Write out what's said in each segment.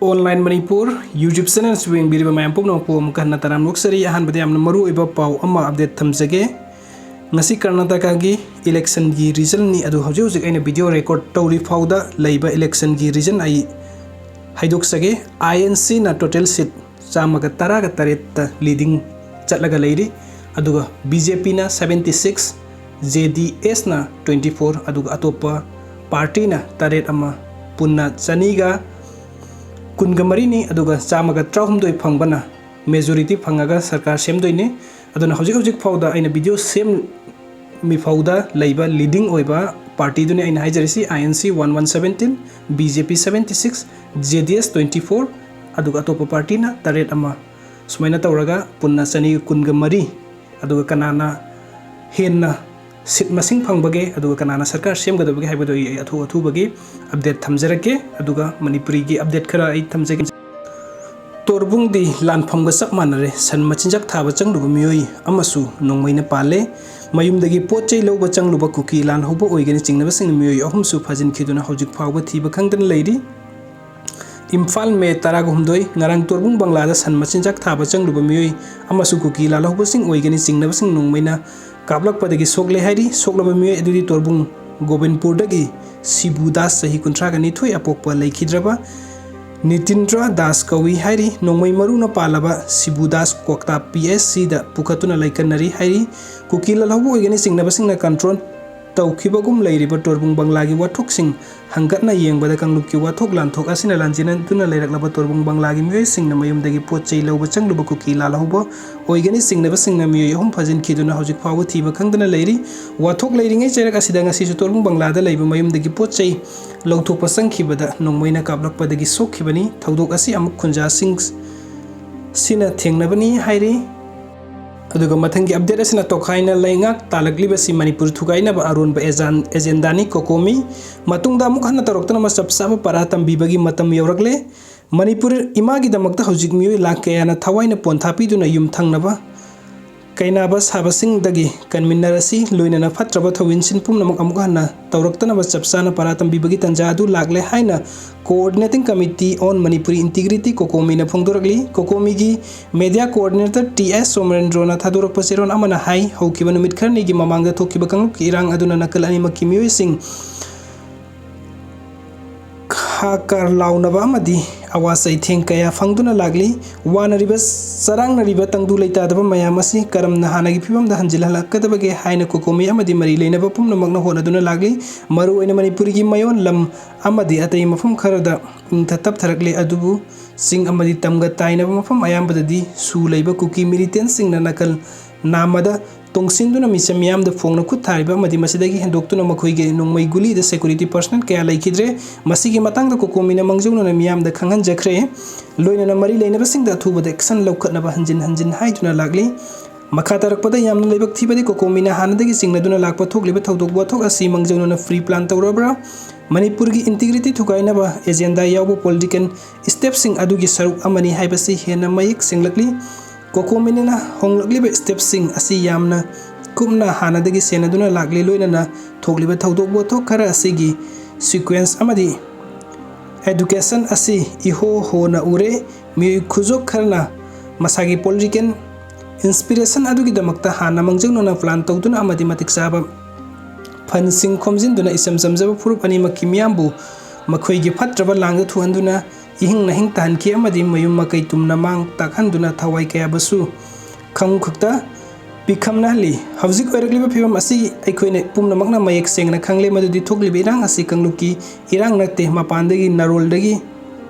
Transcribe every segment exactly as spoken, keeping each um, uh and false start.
Online Manipur YouTube channel ꯑꯁꯤꯕꯨ ꯌꯦꯡꯕꯤꯔꯤꯕ ꯃꯌꯥꯝ ꯄꯨꯝꯅꯃꯛꯄꯨ ꯑꯃꯨꯛ ꯍꯟꯅ ꯇꯔꯥꯝꯅ ꯑꯣꯛꯆꯔꯤ꯫ ꯑꯍꯥꯟꯕꯗ ꯌꯥꯝꯅ ꯃꯔꯨꯑꯣꯏꯕ ꯄꯥꯎ ꯑꯃ update ꯊꯝꯖꯒꯦ꯫ ꯉꯁꯤ ꯀꯔꯅꯥꯇꯀꯥꯒꯤ election ꯒꯤ result ꯅꯤ, ꯑꯗꯨ ꯍꯧꯖꯤꯛ ꯍꯧꯖꯤꯛ ꯑꯩꯅ video record ꯇꯧꯔꯤ ꯐꯥꯎꯗ ꯂꯩꯕ election ꯒꯤ result ꯑꯩ ꯍꯥꯏꯗꯣꯛꯆꯒꯦ꯫ INC ꯅ total seat ꯆꯥꯝꯃꯒ ꯇꯔꯥꯒ ꯇꯔꯦꯠꯇ leading ꯆꯠꯂꯒ ꯂꯩꯔꯤ, ꯑꯗꯨꯒ BJP ꯅ seventy six, JDS ꯅ twenty four, ꯑꯗꯨꯒ ꯑꯇꯣꯞꯄ party ꯅ ꯇꯔꯦꯠ ꯑꯃ, ꯄꯨꯟꯅ ꯆꯅꯤꯒ ꯀꯨꯟꯒ ꯃꯔꯤꯅꯤ, ꯑꯗꯨꯒ ꯆꯥꯝꯃꯒ ꯇꯔꯥꯍꯨꯝꯗꯣꯏ ꯐꯪꯕꯅ majority ꯐꯪꯉꯒ ꯁꯔꯀꯥꯔ ꯁꯦꯝꯗꯣꯏꯅꯤ꯫ ꯑꯗꯨꯅ ꯍꯧꯖꯤꯛ ꯍꯧꯖꯤꯛ ꯐꯥꯎꯗ ꯑꯩꯅ video ꯁꯦꯝꯃꯤ ꯐꯥꯎꯗ ꯂꯩꯕ leading ꯑꯣꯏꯕ party ꯗꯨꯅꯤ ꯑꯩꯅ ꯍꯥꯏꯖꯔꯤꯁꯤ꯫ INC one one seventeen, BJP seventy six, JDS twenty four, ꯑꯗꯨꯒ ꯑꯇꯣꯞꯄ party ꯅ ꯇꯔꯦꯠ ꯑꯃ, ꯁꯨꯃꯥꯏꯅ ꯇꯧꯔꯒ ꯄꯨꯟꯅ ꯆꯅꯤ ꯀꯨꯟꯒ ꯃꯔꯤ꯫ ꯑꯗꯨꯒ ꯀꯅꯥꯅ ꯍꯦꯟꯅ seat ꯃꯁꯤꯡ ꯐꯪꯕꯒꯦ, ꯑꯗꯨꯒ ꯀꯅꯥꯅ ꯁꯔꯀꯥꯔ ꯁꯦꯝꯒꯗꯕꯒꯦ ꯍꯥꯏꯕꯗꯨ ꯑꯩ ꯑꯊꯨ ꯑꯊꯨꯕꯒꯤ update ꯊꯝꯖꯔꯛꯀꯦ꯫ ꯑꯗꯨꯒ ꯃꯅꯤꯄꯨꯔꯤꯒꯤ update ꯈꯔ ꯑꯩ ꯊꯝꯖꯒꯦ꯫ ꯇꯣꯔꯕꯨꯡꯗꯤ ꯂꯥꯟꯐꯝꯒ ꯆꯞ ꯃꯥꯟꯅꯔꯦ꯫ ꯁꯟ ꯃꯆꯤꯟꯖꯥꯛ ꯊꯥꯕ ꯆꯪꯂꯨꯕ ꯃꯤꯑꯣꯏ ꯑꯃꯁꯨ ꯅꯣꯡꯃꯩꯅ ꯄꯥꯜꯂꯦ꯫ ꯃꯌꯨꯝꯗꯒꯤ ꯄꯣꯠ ꯆꯩ ꯂꯧꯕ ꯆꯪꯂꯨꯕ ꯀꯨꯀꯤ ꯂꯥꯜꯍꯧꯕ ꯑꯣꯏꯒꯅꯤ ꯆꯤꯡꯅꯕꯁꯤꯡꯅ ꯃꯤꯑꯣꯏ ꯑꯍꯨꯝꯁꯨ ꯐꯥꯖꯤꯟꯈꯤꯗꯨꯅ ꯍꯧꯖꯤꯛ ꯐꯥꯎꯕ ꯊꯤꯕ ꯈꯪꯗꯅ ꯂꯩꯔꯤ꯫ ꯏꯝꯐꯥꯜ, ꯃꯦ ꯇꯔꯥꯒ ꯍꯨꯝꯗꯣꯏ, ꯉꯔꯥꯡ ꯇꯣꯔꯕꯨꯡ ꯕꯪꯂꯥꯗ ꯁꯟ ꯃꯆꯤꯟꯖꯥꯛ ꯊꯥꯕ ꯆꯪꯂꯨꯕ ꯃꯤꯑꯣꯏ ꯑꯃꯁꯨ ꯀꯨꯀꯤ ꯂꯥꯜꯍꯧꯕꯁꯤꯡ ꯑꯣꯏꯒꯅꯤ ꯆꯤꯡꯅꯕꯁꯤꯡ ꯅꯣꯡꯃꯩꯅ ꯀꯥꯞꯂꯛꯄꯗꯒꯤ ꯁꯣꯛꯂꯦ ꯍꯥꯏꯔꯤ꯫ ꯁꯣꯛꯂꯕ ꯃꯤꯑꯣꯏ ꯑꯗꯨꯗꯤ ꯇꯣꯔꯕꯨꯡ ꯒꯣꯕꯤꯟꯄꯨꯔꯗꯒꯤ ꯁꯤꯕꯨ ꯗꯥꯁ, ꯆꯍꯤ ꯀꯨꯟꯊ꯭ꯔꯥꯒ ꯅꯤꯊꯣꯏ, ꯑꯄꯣꯛꯄ ꯂꯩꯈꯤꯗ꯭ꯔꯕ ꯅꯤꯇꯤꯟꯗ꯭ꯔ ꯗꯥꯁ ꯀꯧꯏ ꯍꯥꯏꯔꯤ꯫ ꯅꯣꯡꯃꯩ ꯃꯔꯨꯅ ꯄꯥꯜꯂꯕ ꯁꯤꯕꯨ ꯗꯥꯁ ꯀ꯭ꯋꯥꯛꯇꯥ PHC ꯗ ꯄꯨꯈꯠꯇꯨꯅ ꯂꯩꯀꯟꯅꯔꯤ ꯍꯥꯏꯔꯤ꯫ ꯀꯨꯀꯤ ꯂꯥꯜꯍꯧꯕ ꯑꯣꯏꯒꯅꯤ ꯆꯤꯡꯅꯕꯁꯤꯡꯅ control ꯇꯧꯈꯤꯕꯒꯨꯝ ꯂꯩꯔꯤꯕ ꯇꯣꯔꯕꯨꯡ ꯕꯪꯂꯥꯒꯤ ꯋꯥꯊꯣꯛꯁꯤꯡ ꯍꯪꯒꯠꯅ ꯌꯦꯡꯕꯗ ꯀꯥꯡꯂꯨꯞꯀꯤ ꯋꯥꯊꯣꯛ ꯂꯥꯟꯊꯣꯛ ꯑꯁꯤꯅ ꯂꯥꯟꯖꯦꯟꯅꯗꯨꯅ ꯂꯩꯔꯛꯂꯕ ꯇꯣꯔꯕꯨꯡ ꯕꯪꯂꯥꯒꯤ ꯃꯤꯑꯣꯏꯁꯤꯡꯅ ꯃꯌꯨꯝꯗꯒꯤ ꯄꯣꯠ ꯆꯩ ꯂꯧꯕ ꯆꯪꯂꯨꯕ ꯀꯨꯀꯤ ꯂꯥꯜꯍꯧꯕ ꯑꯣꯏꯒꯅꯤ ꯆꯤꯡꯅꯕꯁꯤꯡꯅ ꯃꯤꯑꯣꯏ ꯑꯍꯨꯝ ꯐꯥꯖꯤꯟꯈꯤꯗꯨꯅ ꯍꯧꯖꯤꯛ ꯐꯥꯎꯕ ꯊꯤꯕ ꯈꯪꯗꯅ ꯂꯩꯔꯤ꯫ ꯋꯥꯊꯣꯛ ꯂꯩꯔꯤꯉꯩ ꯆꯩꯔꯛ ꯑꯁꯤꯗ ꯉꯁꯤꯁꯨ ꯇꯣꯔꯕꯨꯡ ꯕꯪꯂꯥꯗ ꯂꯩꯕ ꯃꯌꯨꯝꯗꯒꯤ ꯄꯣꯠ ꯆꯩ ꯂꯧꯊꯣꯛꯄ ꯆꯪꯈꯤꯕꯗ ꯅꯣꯡꯃꯩꯅ ꯀꯥꯞꯂꯛꯄꯗꯒꯤ ꯁꯣꯛꯈꯤꯕꯅꯤ꯫ ꯊꯧꯗꯣꯛ ꯑꯁꯤ ꯑꯃꯨꯛ ꯈꯨꯟꯖꯥꯁꯤꯡ ꯁꯤꯅ ꯊꯦꯡꯅꯕꯅꯤ ꯍꯥꯏꯔꯤ꯫ ꯑꯗꯨꯒ ꯃꯊꯪꯒꯤ update ꯑꯁꯤꯅ ꯇꯣꯈꯥꯏꯅ ꯂꯩꯉꯥꯛ ꯇꯥꯜꯂꯛꯂꯤꯕꯁꯤ ꯃꯅꯤꯄꯨꯔ ꯊꯨꯒꯥꯏꯅꯕ ꯑꯔꯣꯟꯕ ꯑꯦꯖꯥꯟ-, agenda ꯅꯤ, COCOMI꯫ ꯃꯇꯨꯡꯗ ꯑꯃꯨꯛ ꯍꯟꯅ ꯇꯧꯔꯛꯇꯅꯕ ꯆꯞ ꯆꯥꯕ ꯄꯔꯥ ꯇꯝꯕꯤꯕꯒꯤ ꯃꯇꯝ ꯌꯧꯔꯛꯂꯦ꯫ ꯃꯅꯤꯄꯨꯔ ꯏꯃꯥꯒꯤꯗꯃꯛꯇ ꯍꯧꯖꯤꯛ ꯃꯤꯑꯣꯏ ꯂꯥꯈ ꯀꯌꯥꯅ ꯊꯋꯥꯏꯅ ꯄꯣꯟꯊꯥ ꯄꯤꯗꯨꯅ ꯌꯨꯝ ꯊꯪꯅꯕ ꯀꯩꯅꯥꯕ ꯁꯥꯕꯁꯤꯡꯗꯒꯤ ꯀꯟꯚꯤꯅꯔ ꯑꯁꯤ ꯂꯣꯏꯅꯅ ꯐꯠꯇ꯭ꯔꯕ ꯊꯧꯑꯣꯏꯟꯁꯤꯟ ꯄꯨꯝꯅꯃꯛ ꯑꯃꯨꯛ ꯍꯟꯅ ꯇꯧꯔꯛꯇꯅꯕ ꯆꯞ ꯆꯥꯅ ꯄꯔꯥ ꯇꯝꯕꯤꯕꯒꯤ ꯇꯥꯟꯖꯥ ꯑꯗꯨ ꯂꯥꯛꯂꯦ ꯍꯥꯏꯅ Coordinating Committee on Manipuri Integrity, COCOMIꯅ ꯐꯣꯡꯗꯣꯔꯛꯂꯤ꯫ COCOMIꯒꯤ Media Coordinator T S ꯁꯣꯃꯔꯦꯟꯗ꯭ꯔꯣꯅ ꯊꯥꯗꯣꯔꯛꯄ ꯆꯦꯔꯣꯜ ꯑꯃꯅ ꯍꯥꯏ, ꯍꯧꯈꯤꯕ ꯅꯨꯃꯤꯠ ꯈꯔꯅꯤꯒꯤ ꯃꯃꯥꯡꯗ ꯊꯣꯛꯈꯤꯕ ꯀꯥꯡꯂꯨꯞꯀꯤ ꯏꯔꯥꯡ ꯑꯗꯨꯅ ꯅꯥꯀꯜ ꯑꯅꯤꯃꯛꯀꯤ ꯃꯤꯑꯣꯏꯁꯤꯡ ꯍꯥꯀꯥꯔ ꯂꯥꯎꯅꯕ ꯑꯃꯗꯤ ꯑꯋꯥ ꯆꯩꯊꯦꯡ ꯀꯌꯥ ꯐꯪꯗꯨꯅ ꯂꯥꯛꯂꯤ꯫ ꯋꯥꯅꯔꯤꯕ, ꯆꯔꯥꯡꯅꯔꯤꯕ ꯇꯪꯗꯨ ꯂꯩꯇꯥꯗꯕ ꯃꯌꯥꯝ ꯑꯁꯤ ꯀꯔꯝꯅ ꯍꯥꯟꯅꯒꯤ ꯐꯤꯕꯝꯗ ꯍꯟꯖꯤꯜꯍꯜꯂꯛꯀꯗꯕꯒꯦ ꯍꯥꯏꯅ COCOMI ꯑꯃꯗꯤ ꯃꯔꯤ ꯂꯩꯅꯕ ꯄꯨꯝꯅꯃꯛꯅ ꯍꯣꯠꯅꯗꯨꯅ ꯂꯥꯛꯂꯤ꯫ ꯃꯔꯨꯑꯣꯏꯅ ꯃꯅꯤꯄꯨꯔꯒꯤ ꯃꯌꯣꯟ ꯂꯝ ꯑꯃꯗꯤ ꯑꯇꯩ ꯃꯐꯝ ꯈꯔꯗ ꯏꯪꯊ ꯇꯞꯊꯔꯛꯂꯦ, ꯑꯗꯨꯕꯨ ꯆꯤꯡ ꯑꯃꯗꯤ ꯇꯝꯒ ꯇꯥꯏꯅꯕ ꯃꯐꯝ ꯑꯌꯥꯝꯕꯗꯗꯤ ꯁꯨ ꯂꯩꯕ ꯀꯨꯀꯤ ꯃꯤꯂꯤꯇꯦꯟꯁꯤꯡꯅ ꯅꯥꯀꯜ ꯅꯥꯝꯃꯗ ꯇꯣꯡꯁꯤꯟꯗꯨꯅ ꯃꯤꯆꯝ ꯃꯤꯌꯥꯝꯗ ꯐꯣꯡꯅ ꯈꯨꯠ ꯊꯥꯔꯤꯕ ꯑꯃꯗꯤ ꯃꯁꯤꯗꯒꯤ ꯍꯦꯟꯗꯣꯛꯇꯨꯅ ꯃꯈꯣꯏꯒꯤ ꯅꯣꯡꯃꯩ ꯒꯨꯂꯤꯗ security personnel ꯀꯌꯥ ꯂꯩꯈꯤꯗ꯭ꯔꯦ꯫ ꯃꯁꯤꯒꯤ ꯃꯇꯥꯡꯗ COCOMIꯅ ꯃꯥꯡꯖꯧꯅꯅ ꯃꯤꯌꯥꯝꯗ ꯈꯪꯍꯟꯖꯈ꯭ꯔꯦ꯫ ꯂꯣꯏꯅꯅ ꯃꯔꯤ ꯂꯩꯅꯕꯁꯤꯡꯗ ꯑꯊꯨꯕꯗ action ꯂꯧꯈꯠꯅꯕ ꯍꯟꯖꯤꯟ ꯍꯟꯖꯤꯟ ꯍꯥꯏꯗꯨꯅ ꯂꯥꯛꯂꯤ꯫ ꯃꯈꯥ ꯇꯥꯔꯛꯄꯗ ꯌꯥꯝꯅ ꯂꯥꯏꯕꯛ ꯊꯤꯕꯗꯤ COCOMIꯅ ꯍꯥꯟꯅꯗꯒꯤ ꯆꯤꯡꯅꯗꯨꯅ ꯂꯥꯛꯄ ꯊꯣꯛꯂꯤꯕ ꯊꯧꯗꯣꯛ ꯋꯥꯊꯣꯛ ꯑꯁꯤ ꯃꯥꯡꯖꯧꯅꯅ pre plan ꯇꯧꯔꯕ꯭ꯔꯥ? ꯃꯅꯤꯄꯨꯔꯒꯤ integrity ꯊꯨꯒꯥꯏꯅꯕ agenda ꯌꯥꯎꯕ political stepꯁꯤꯡ ꯑꯗꯨꯒꯤ ꯁꯔꯨꯛ ꯑꯃꯅꯤ ꯍꯥꯏꯕꯁꯤ ꯍꯦꯟꯅ ꯃꯌꯦꯛ ꯁꯦꯡꯂꯛꯂꯤ꯫ COCOMIꯅ ꯍꯣꯡꯂꯛꯂꯤꯕ stepꯁꯤꯡ ꯑꯁꯤ ꯌꯥꯝꯅ ꯀꯨꯞꯅ ꯍꯥꯟꯅꯗꯒꯤ ꯁꯦꯟꯅꯗꯨꯅ ꯂꯥꯛꯂꯤ, ꯂꯣꯏꯅꯅ ꯊꯣꯛꯂꯤꯕ ꯊꯧꯗꯣꯛ ꯋꯥꯊꯣꯛ ꯈꯔ ꯑꯁꯤꯒꯤ sequence ꯑꯃꯗꯤ education ꯑꯁꯤ ꯏꯍꯣ ꯍꯣꯅ ꯎꯔꯦ꯫ ꯃꯤꯑꯣꯏ ꯈꯨꯖꯣꯛ ꯈꯔꯅ ꯃꯁꯥꯒꯤ political inspiration ꯑꯗꯨꯒꯤꯗꯃꯛꯇ ꯍꯥꯟꯅ ꯃꯥꯡꯖꯧꯅꯅ plan ꯇꯧꯗꯨꯅ ꯑꯃꯗꯤ ꯃꯇꯤꯛ ꯆꯥꯕ fundꯁꯤꯡ ꯈꯣꯝꯖꯤꯟꯗꯨꯅ ꯏꯆꯝ ꯆꯝꯖꯕ ꯐꯨꯔꯨꯞ ꯑꯅꯤꯃꯛꯀꯤ ꯃꯤꯌꯥꯝꯕꯨ ꯃꯈꯣꯏꯒꯤ ꯐꯠꯇ꯭ꯔꯕ ꯂꯥꯡꯗ ꯊꯨꯍꯟꯗꯨꯅ ꯏꯍꯤꯡ ꯅꯥꯍꯤꯡ ꯇꯥꯍꯟꯈꯤ ꯑꯃꯗꯤ ꯃꯌꯨꯝ ꯃꯀꯩ ꯇꯨꯝꯅ ꯃꯥꯡ ꯇꯥꯛꯍꯟꯗꯨꯅ ꯊꯋꯥꯏ ꯀꯌꯥꯕꯨꯁꯨ ꯈꯪꯉꯨ ꯈꯛꯇ ꯄꯤꯈꯝꯅꯍꯜꯂꯤ꯫ ꯍꯧꯖꯤꯛ ꯑꯣꯏꯔꯛꯂꯤꯕ ꯐꯤꯕꯝ ꯑꯁꯤ ꯑꯩꯈꯣꯏꯅ ꯄꯨꯝꯅꯃꯛꯅ ꯃꯌꯦꯛ ꯁꯦꯡꯅ ꯈꯪꯂꯦ ꯃꯗꯨꯗꯤ ꯊꯣꯛꯂꯤꯕ ꯏꯔꯥꯡ ꯑꯁꯤ ꯀꯥꯡꯂꯨꯞꯀꯤ ꯏꯔꯥꯡ ꯅꯠꯇꯦ, ꯃꯄꯥꯟꯗꯒꯤ ꯅꯔꯣꯜꯗꯒꯤ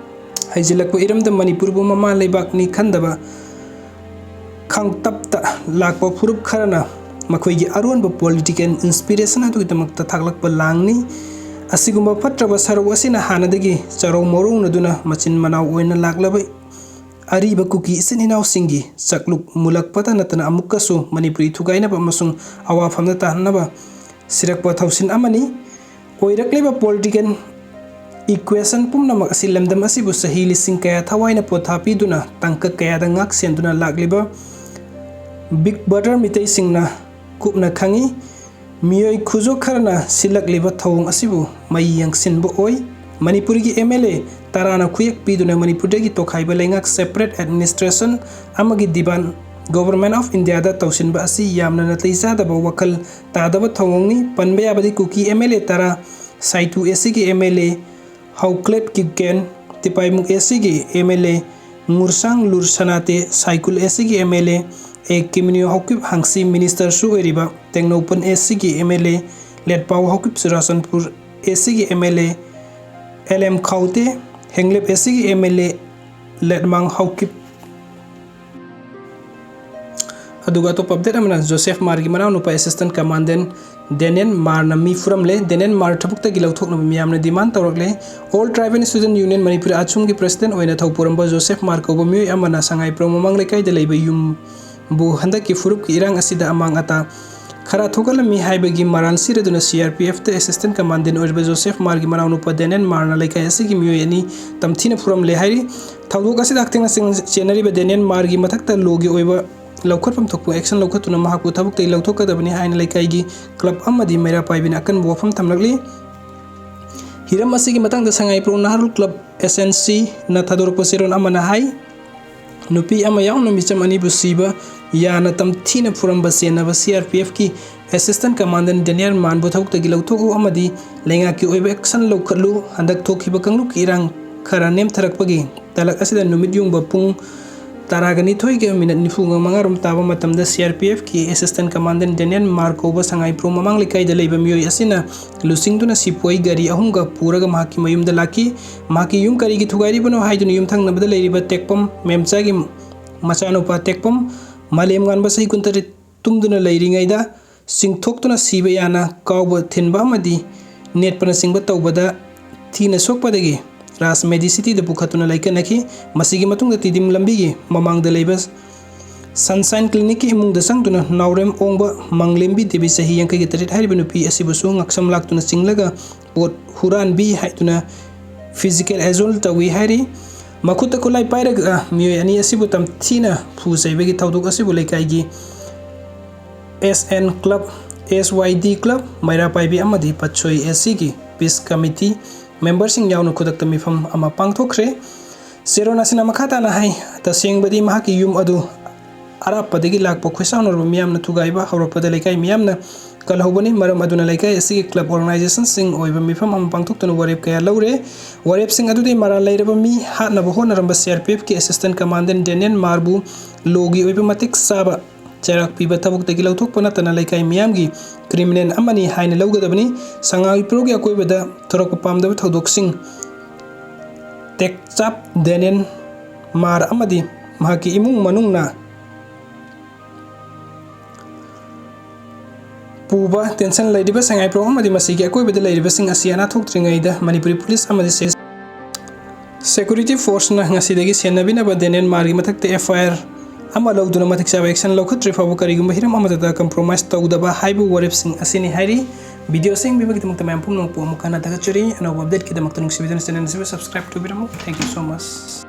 ꯍꯩꯖꯤꯜꯂꯛꯄ ꯏꯔꯝꯗꯝ ꯃꯅꯤꯄꯨꯔꯕꯨ ꯃꯃꯥ ꯂꯩꯕꯥꯛꯅꯤ ꯈꯟꯗꯕ ꯈꯥꯡꯇꯞꯇ ꯂꯥꯛꯄ ꯐꯨꯔꯨꯞ ꯈꯔꯅ ꯃꯈꯣꯏꯒꯤ ꯑꯔꯣꯟꯕ political inspiration ꯑꯗꯨꯒꯤꯗꯃꯛꯇ ꯊꯥꯛꯂꯛꯄ ꯂꯥꯡꯅꯤ꯫ ꯑꯁꯤꯒꯨꯝꯕ ꯐꯠꯇ꯭ꯔꯕ ꯁꯔꯨꯛ ꯑꯁꯤꯅ ꯍꯥꯟꯅꯗꯒꯤ ꯆꯔꯧ ꯃꯔꯧꯅꯗꯨꯅ ꯃꯆꯤꯟ ꯃꯅꯥꯎ ꯑꯣꯏꯅ ꯂꯥꯛꯂꯕ ꯑꯔꯤꯕ ꯀꯨꯀꯤ ꯏꯆꯤꯟ ꯏꯅꯥꯎꯁꯤꯡꯒꯤ ꯆꯥꯛꯂꯨꯛ ꯃꯨꯜꯂꯛꯄꯇ ꯅꯠꯇꯅ ꯑꯃꯨꯛꯀꯁꯨ ꯃꯅꯤꯄꯨꯔꯤ ꯊꯨꯒꯥꯏꯅꯕ ꯑꯃꯁꯨꯡ ꯑꯋꯥꯐꯝꯗ ꯇꯥꯍꯟꯅꯕ ꯁꯤꯔꯛꯄ ꯊꯧꯁꯤꯜ ꯑꯃꯅꯤ꯫ ꯑꯣꯏꯔꯛꯂꯤꯕ political equation ꯄꯨꯝꯅꯃꯛ ꯑꯁꯤ ꯂꯝꯗꯝ ꯑꯁꯤꯕꯨ ꯆꯍꯤ ꯂꯤꯁꯤꯡ ꯀꯌꯥ ꯊꯋꯥꯏꯅ ꯄꯣꯊꯥ ꯄꯤꯗꯨꯅ ꯇꯥꯡꯀꯛ ꯀꯌꯥꯗ ꯉꯥꯛ ꯁꯦꯟꯗꯨꯅ ꯂꯥꯛꯂꯤꯕ Big Brother ꯃꯤꯇꯩꯁꯤꯡꯅ ꯀꯨꯞꯅ ꯈꯪꯏ꯫ ꯃꯤꯑꯣꯏ ꯈꯨꯖꯣ ꯈꯔꯅ ꯁꯤꯜꯂꯛꯂꯤꯕ ꯊꯧꯑꯣꯡ ꯑꯁꯤꯕꯨ ꯃꯩ ꯌꯦꯡꯁꯤꯟꯕ ꯑꯣꯏ꯫ ꯃꯅꯤꯄꯨꯔꯒꯤ M L A ꯇꯔꯥꯅ ꯈꯨꯌꯦꯛ ꯄꯤꯗꯨꯅ ꯃꯅꯤꯄꯨꯔꯗꯒꯤ ꯇꯣꯈꯥꯏꯕ ꯂꯩꯉꯥꯛ separate administration ꯑꯃꯒꯤ demand Government of Indiaꯗ ꯇꯧꯁꯤꯟꯕ ꯑꯁꯤ ꯌꯥꯝꯅ ꯅꯥꯇꯩ ꯆꯥꯗꯕ, ꯋꯥꯈꯜ ꯇꯥꯗꯕ ꯊꯧꯑꯣꯡꯅꯤ꯫ ꯄꯟꯕ ꯌꯥꯕꯗꯤ ꯀꯨꯀꯤ M L A ꯇꯔꯥ, ꯁꯥꯏꯇꯨ S Cꯒꯤ M L A ꯍꯧꯀ꯭ꯂꯦꯠ Kipgen, ꯇꯤꯄꯥꯏꯃꯨꯛ S Cꯒꯤ M L A ꯉꯨꯔꯁꯥꯡ ꯂꯨꯔ ꯁꯅꯥꯇꯦ, ꯁꯥꯏꯀꯨꯜ S Cꯒꯤ M L A A ꯀꯤꯃꯤꯅꯤꯌꯣ ꯍꯧꯀꯤꯞ ꯍꯥꯡꯁꯤ, minister ꯁꯨ ꯑꯣꯏꯔꯤꯕ Tengnoupal S Cꯒꯤ M L A ꯂꯦꯠꯄꯥꯎ ꯍꯧꯀꯤꯞ, Churachandpur S Cꯒꯤ M L A L M ꯈꯥꯎꯇꯦ, ꯍꯦꯡꯂꯦꯞ S Cꯒꯤ M L A ꯂꯦꯠꯃꯥꯡ ꯍꯧꯀꯤꯞ꯫ ꯑꯗꯨꯒ ꯑꯇꯣꯞꯄ update ꯑꯃꯅ Joseph ꯃꯥꯔꯒꯤ ꯃꯅꯥꯎꯅꯨꯄꯥ Assistant Commandant ꯗꯦꯅꯤꯌꯦꯜ ꯃꯥꯔꯅ ꯃꯤ ꯐꯨꯔꯝꯂꯦ꯫ ꯗꯦꯅꯤꯌꯦꯜ ꯃꯥꯔ ꯊꯕꯛꯇꯒꯤ ꯂꯧꯊꯣꯛꯅꯕ ꯃꯤꯌꯥꯝꯅ demand ꯇꯧꯔꯛꯂꯦ꯫ All Tribal Student Union Manipur, ꯑꯥꯁꯨꯝꯒꯤ president ꯑꯣꯏꯅ ꯊꯧ ꯄꯨꯔꯝꯕ ꯖꯣꯁꯦꯐ ꯃꯥꯔ ꯀꯧꯕ ꯃꯤꯑꯣꯏ ꯑꯃꯅ ꯁꯉꯥꯏꯄ꯭ꯔꯧ ꯃꯃꯥꯡ ꯂꯩꯀꯥꯏꯗ ꯂꯩꯕ ꯌꯨꯝꯕꯨ ꯍꯟꯗꯛꯀꯤ ꯐꯨꯔꯨꯞꯀꯤ ꯏꯔꯥꯡ ꯑꯁꯤꯗ ꯑꯃꯥꯡ ꯑꯇꯥ ꯈꯔ ꯊꯣꯛꯍꯜꯂꯝꯃꯤ ꯍꯥꯏꯕꯒꯤ ꯃꯔꯥꯜ ꯁꯤꯔꯗꯨꯅ C R P F ꯇ Assistant Commandant ꯑꯣꯏꯔꯤꯕ ꯖꯣꯁꯦꯐ ꯃꯥꯔꯒꯤ ꯃꯅꯥꯎꯅꯨꯄꯥ ꯗꯦꯅꯤꯌꯦꯜ ꯃꯥꯔꯅ ꯂꯩꯀꯥꯏ ꯑꯁꯤꯒꯤ ꯃꯤꯑꯣꯏ ꯑꯅꯤ ꯇꯝꯊꯤꯅ ꯐꯨꯔꯝꯂꯦ ꯍꯥꯏꯔꯤ꯫ ꯊꯧꯗꯣꯛ ꯑꯁꯤꯗ ꯍꯛꯊꯦꯡꯅ ꯆꯦꯟ-, ꯆꯦꯟꯅꯔꯤꯕ ꯗꯦꯅꯤꯌꯦꯜ ꯃꯥꯔꯒꯤ ꯃꯊꯛꯇ ꯂꯣꯒꯤ ꯑꯣꯏꯕ ꯂꯧꯈꯠꯐꯝ ꯊꯣꯛꯄ action ꯂꯧꯈꯠꯇꯨꯅ ꯃꯍꯥꯛꯄꯨ ꯊꯕꯛꯇꯒꯤ ꯂꯧꯊꯣꯛꯀꯗꯕꯅꯤ ꯍꯥꯏꯅ ꯂꯩꯀꯥꯏꯒꯤ club ꯑꯃꯗꯤ ꯃꯩꯔꯥ ꯄꯥꯏꯕꯤꯅ ꯑꯀꯟꯕ ꯋꯥꯐꯝ ꯊꯝꯂꯛꯂꯤ꯫ ꯍꯤꯔꯝ ꯑꯁꯤꯒꯤ ꯃꯇꯥꯡꯗ ꯁꯉꯥꯏꯄ꯭ꯔꯧ ꯅꯍꯥꯔꯣꯜ club S N C ꯅ ꯊꯥꯗꯣꯔꯛꯄ ꯆꯦꯔꯣꯜ ꯑꯃꯅ ꯍꯥꯏ, ꯅꯨꯄꯤ ꯑꯃ ꯌꯥꯎꯅ ꯃꯤꯆꯝ ꯑꯅꯤꯕꯨ ꯁꯤꯕ ꯌꯥꯅ ꯇꯝꯊꯤꯅ ꯐꯨꯔꯝꯕ ꯆꯦꯟꯅꯕ C R P F ꯀꯤ Assistant Commandant ꯗꯦꯅꯤꯌꯦꯜ ꯃꯥꯔꯕꯨ ꯊꯕꯛꯇꯒꯤ ꯂꯧꯊꯣꯛꯎ ꯑꯃꯗꯤ ꯂꯩꯉꯥꯛꯀꯤ ꯑꯣꯏꯕ action ꯂꯧꯈꯠꯂꯨ꯫ ꯍꯟꯗꯛ ꯊꯣꯛꯈꯤꯕ ꯀꯥꯡꯂꯨꯞꯀꯤ ꯏꯔꯥꯡ ꯈꯔ ꯅꯦꯝꯊꯔꯛꯄꯒꯤ ꯇꯥꯂꯛ ꯑꯁꯤꯗ ꯅꯨꯃꯤꯠ ꯌꯨꯡꯕ ꯄꯨꯡ ꯇꯔꯥꯒ ꯅꯤꯊꯣꯏꯒ minute ꯅꯤꯐꯨ ꯃꯉꯥꯔꯣꯝ ꯇꯥꯕ ꯃꯇꯝꯗ C R P F ꯀꯤ Assistant Commandant ꯗꯦꯅꯤꯌꯦꯜ ꯃꯥꯔ ꯀꯧꯕ ꯁꯉꯥꯏꯄ꯭ꯔꯧ ꯃꯃꯥꯡ ꯂꯩꯀꯥꯏꯗ ꯂꯩꯕ ꯃꯤꯑꯣꯏ ꯑꯁꯤꯅ ꯂꯨꯆꯤꯡꯗꯨꯅ ꯁꯤꯄꯣꯏ ꯒꯥꯔꯤ ꯑꯍꯨꯝꯒ ꯄꯨꯔꯒ ꯃꯍꯥꯛꯀꯤ ꯃꯌꯨꯝꯗ ꯂꯥꯛꯈꯤ꯫ ꯃꯍꯥꯛꯀꯤ ꯌꯨꯝ ꯀꯔꯤꯒꯤ ꯊꯨꯒꯥꯏꯔꯤꯕꯅꯣ ꯍꯥꯏꯗꯨꯅ ꯌꯨꯝꯊꯪꯅꯕꯗ ꯂꯩꯔꯤꯕ ꯇꯦꯛꯄꯝ ꯃꯦꯝꯆꯥꯒꯤ ꯃꯆꯥꯅꯨꯄꯥ ꯇꯦꯛꯄꯝ ꯃꯥꯂꯦꯝꯉꯥꯟꯕ ꯆꯍꯤ ꯀꯨꯟꯇꯔꯦꯠ ꯇꯨꯝꯗꯨꯅ ꯂꯩꯔꯤꯉꯩꯗ ꯆꯤꯡꯊꯣꯛꯇꯨꯅ ꯁꯤꯕ ꯌꯥꯅ ꯀꯥꯎꯕ ꯊꯤꯟꯕ ꯑꯃꯗꯤ ꯅꯦꯠꯄꯅꯆꯤꯡꯕ ꯇꯧꯕꯗ ꯊꯤꯅ ꯁꯣꯛꯄꯗꯒꯤ ꯔꯥꯖ ꯃꯦꯗꯤꯁꯤꯇꯤꯗ ꯄꯨꯈꯠꯇꯨꯅ ꯂꯥꯏꯀꯠꯅꯈꯤ꯫ ꯃꯁꯤꯒꯤ ꯃꯇꯨꯡꯗ ꯇꯤꯗꯤꯝ ꯂꯝꯕꯤꯒꯤ ꯃꯃꯥꯡꯗ ꯂꯩꯕ Sunshine Clinic ꯀꯤ ꯏꯃꯨꯡꯗ ꯆꯪꯗꯨꯅ ꯅꯥꯎꯔꯦꯝ ꯑꯣꯡꯕ ꯃꯪꯂꯦꯝꯕꯤ ꯗꯦꯕꯤ ꯆꯍꯤ ꯌꯥꯡꯈꯩꯒ ꯇꯔꯦꯠ ꯍꯥꯏꯔꯤꯕ ꯅꯨꯄꯤ ꯑꯁꯤꯕꯨꯁꯨ ꯉꯛꯁꯝ ꯂꯥꯛꯇꯨꯅ ꯆꯤꯡꯂꯒ ꯄꯣꯠ ꯍꯨꯔꯥꯟꯕꯤ ꯍꯥꯏꯗꯨꯅ physical assault ꯇꯧꯏ ꯍꯥꯏꯔꯤ꯫ ꯃꯈꯨꯠꯇ ꯈꯨꯠꯂꯥꯏ ꯄꯥꯏꯔꯒ ꯃꯤꯑꯣꯏ ꯑꯅꯤ ꯑꯁꯤꯕꯨ ꯇꯝꯊꯤꯅ ꯐꯨ ꯆꯩꯕꯒꯤ ꯊꯧꯗꯣꯛ ꯑꯁꯤꯕꯨ ꯂꯩꯀꯥꯏꯒꯤ S N Club, S Y D Club, ꯃꯩꯔꯥ ꯄꯥꯏꯕꯤ ꯑꯃꯗꯤ ꯄꯠꯁꯣꯏ S C ꯒꯤ Peace Committee memberꯁꯤꯡ ꯌꯥꯎꯅ ꯈꯨꯗꯛꯇ ꯃꯤꯐꯝ ꯑꯃ ꯄꯥꯡꯊꯣꯛꯈ꯭ꯔꯦ꯫ ꯆꯦꯔꯣꯟ ꯑꯁꯤꯅ ꯃꯈꯥ ꯇꯥꯅ ꯍꯥꯏ, ꯇꯁꯦꯡꯕꯗꯤ ꯃꯍꯥꯛꯀꯤ ꯌꯨꯝ ꯑꯗꯨ ꯑꯔꯥꯞꯄꯗꯒꯤ ꯂꯥꯛꯄ ꯈꯣꯏꯁꯥꯎꯅꯔꯕ ꯃꯤꯌꯥꯝꯅ ꯊꯨꯒꯥꯏꯕ ꯍꯧꯔꯛꯄꯗ ꯂꯩꯀꯥꯏ ꯃꯤꯌꯥꯝꯅ ꯀꯜꯍꯧꯕꯅꯤ꯫ ꯃꯔꯝ ꯑꯗꯨꯅ ꯂꯩꯀꯥꯏ ꯑꯁꯤꯒꯤ club organizationꯁꯤꯡ ꯑꯣꯏꯕ ꯃꯤꯐꯝ ꯑꯃ ꯄꯥꯡꯊꯣꯛꯇꯨꯅ ꯋꯥꯔꯦꯞ ꯀꯌꯥ ꯂꯧꯔꯦ꯫ ꯋꯥꯔꯦꯞꯁꯤꯡ ꯑꯗꯨꯗꯤ ꯃꯔꯥꯜ ꯂꯩꯔꯕ ꯃꯤ ꯍꯥꯠꯅꯕ ꯍꯣꯠꯅꯔꯝꯕ C R P Fꯀꯤ assistant commandant Daniel ꯃꯥꯔꯕꯨ lawꯒꯤ ꯑꯣꯏꯕ ꯃꯇꯤꯛ ꯆꯥꯕ ꯆꯩꯔꯥꯛ ꯄꯤꯕ ꯊꯕꯛꯇꯒꯤ ꯂꯧꯊꯣꯛꯄ ꯅꯠꯇꯅ ꯂꯩꯀꯥꯏ ꯃꯤꯌꯥꯝꯒꯤ criminal ꯑꯃꯅꯤ ꯍꯥꯏꯅ ꯂꯧꯒꯗꯕꯅꯤ꯫ ꯁꯉꯥꯏ ꯄ꯭ꯔꯣꯒꯤ ꯑꯀꯣꯏꯕꯗ ꯊꯣꯔꯛꯄ ꯄꯥꯝꯗꯕ ꯊꯧꯗꯣꯛꯁꯤꯡ ꯇꯦꯛꯆꯥꯞ ꯗꯦꯅꯦꯟ ꯃꯥꯔ ꯑꯃꯗꯤ ꯃꯍꯥꯛꯀꯤ ꯏꯃꯨꯡ ꯃꯅꯨꯡꯅ ꯄꯨꯕ tension ꯂꯩꯔꯤꯕ ꯁꯉꯥꯏꯄ꯭ꯔꯧ ꯑꯃꯗꯤ ꯃꯁꯤꯒꯤ ꯑꯀꯣꯏꯕꯗ ꯂꯩꯔꯤꯕꯁꯤꯡ ꯑꯁꯤ ꯑꯅꯥ ꯊꯣꯛꯇ꯭ꯔꯤꯉꯩꯗ ꯃꯅꯤꯄꯨꯔꯤ ꯄꯨꯂꯤꯁ ꯑꯃꯗꯤ ꯁꯦ-, security forceꯅ ꯉꯁꯤꯗꯒꯤ ꯁꯦꯟꯅꯕꯤꯅꯕ ꯗꯦꯅꯦꯟ ꯃꯥꯔꯒꯤ ꯃꯊꯛꯇ F I R ꯑꯃ ꯂꯧꯗꯨꯅ ꯃꯇꯤꯛ ꯆꯥꯕ action ꯂꯧꯈꯠꯇ꯭ꯔꯤ ꯐꯥꯎꯕ ꯀꯔꯤꯒꯨꯝꯕ ꯍꯤꯔꯝ ꯑꯃꯠꯇꯗ compromise ꯇꯧꯗꯕ ꯍꯥꯏꯕ ꯋꯥꯔꯦꯞꯁꯤꯡ ꯑꯁꯤꯅꯤ ꯍꯥꯏꯔꯤ꯫ Video ꯑꯁꯤ ꯌꯦꯡꯕꯤꯕꯒꯤꯗꯃꯛꯇ ꯃꯌꯥꯝ ꯄꯨꯝꯅꯃꯛꯄꯨ ꯑꯃꯨꯛ ꯍꯟꯅ ꯊꯥꯒꯠꯆꯔꯤ꯫ ꯑꯅꯧꯕ updateꯀꯤꯗꯃꯛꯇ ꯅꯨꯡꯁꯤꯕꯤꯗꯨꯅ channel ꯑꯁꯤꯕꯨ subscribe ꯇꯧꯕꯤꯔꯝꯃꯨ꯫ Thank you so much꯫